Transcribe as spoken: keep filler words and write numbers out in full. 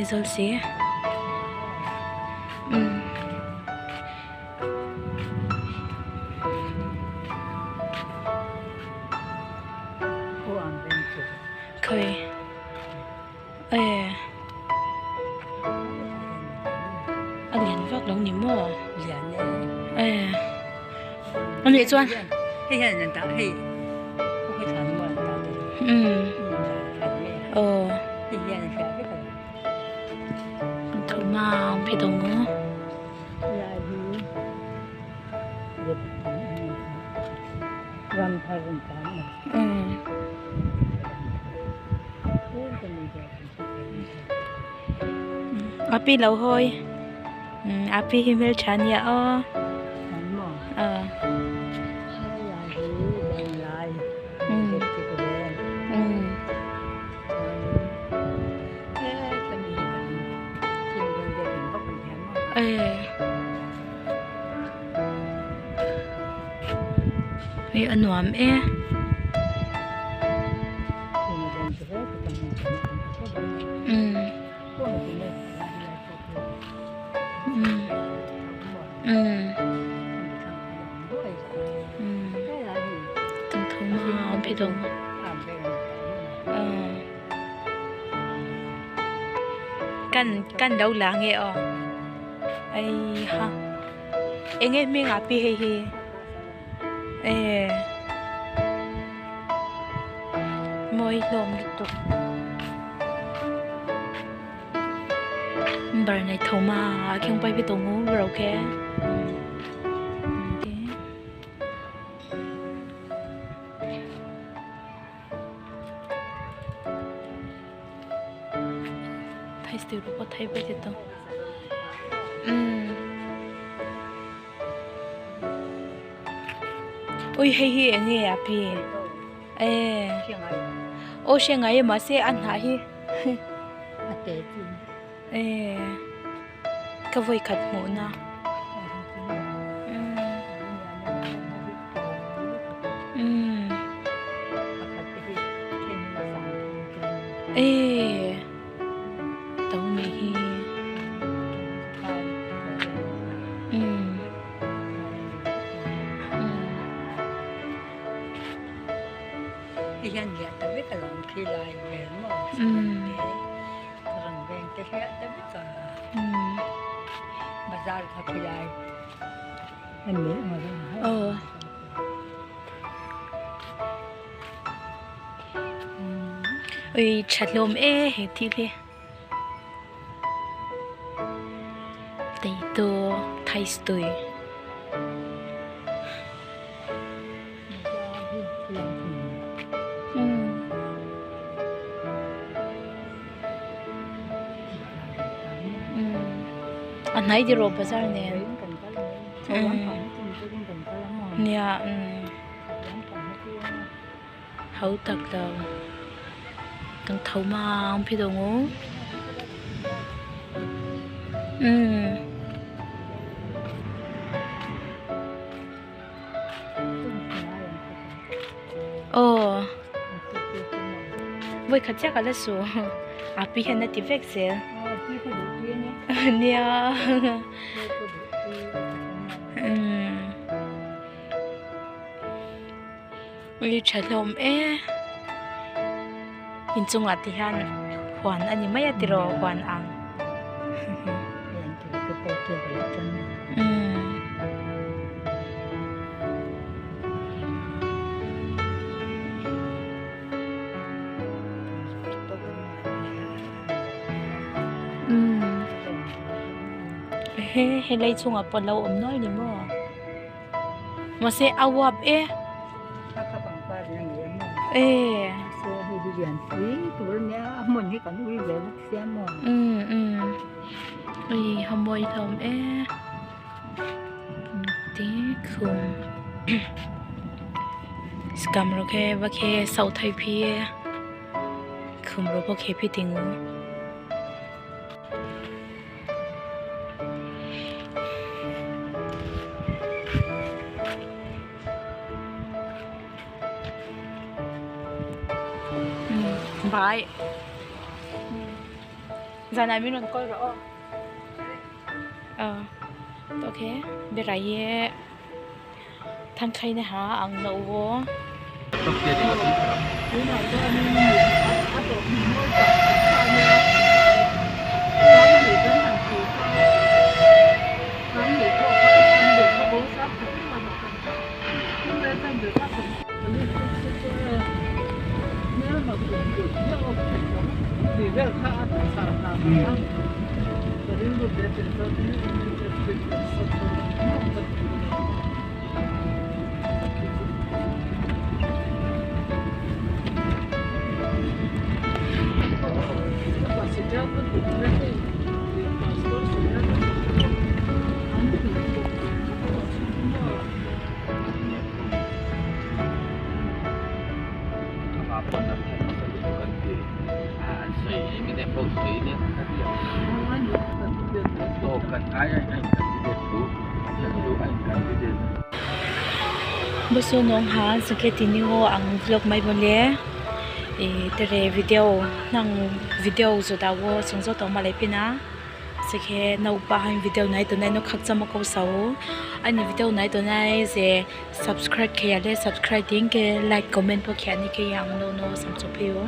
Chol se. Hmm. Khoi. Eh. A lian vak lo ni mo. Eh. Ani chuan. Hmm. Oh. Thoma phi dong o. Hmm. Api lo hoi. Hmm, api hi mel chan ya o. Ah. Hmm. Hmm. Eh. Hei, a nuam e. Mm. Mm. Mm. Mm. Tang thoma phi dong. Ah. Kan, kan dau lang e o. Ai ha. Eng e mi nga pi hei hi. Eh. Moi lom tuk. Bar nai thoma, a kheng pai phi tong u, rau khe. Thai stui ru pho thai bai de tong. Hmm. Ui, hei hi eng e api. Eh. O se ngai ma se an ha hi. Eh. Ka voi khat hmuh na. Mm. Mm. Eh. Tau ni hi. Mm. Mm. Hian nia ta bek a lang khi lai ve mo. Mm. Ka rang veng te hriat ta bek a. Mm. Bazar kha khi lai. Ani ma. Oh. Mm. Ui, chalom e, he thi le. Tei to, thai stui. Hmm. Hmm. A nai di ro bazar ne. Hmm. Nia, hmm. Hau tak tau. Tang thau mang phi dong o. Hmm. Oh. Voi khat chiah ka la su. Api hian a ti vek zel. Nia. Hmm. Ui, chalom e. In chunga ti hian huan ani mai a ti ro, huan ang. Mm. Mm. He, he lei chunga pawh lo awm nawi ni maw? Mase a uap e. E. Mm, mm. Ui, hamoi thom e. Ti khum. Skam ro khe, ba khe sau thai phi e. Khum ro ba khe phi ting u. Bai. Kana mi no call ro. O, to khe berai ye thanngkhlai nai ha ang nouh wo. Bo so nung ha, sing khe tini wo ang vlog mai bo le, e, tere video, nang video joda wo chung joto malai phi na. Sing khe nrao bahaing video nai tongnai no khakchangmo kau sa ou. Aini video nai tongnai je subscribe khe ya le subscribe di, hing khe like comment pho khe ya ni khe ang nrao no samchuphi ou.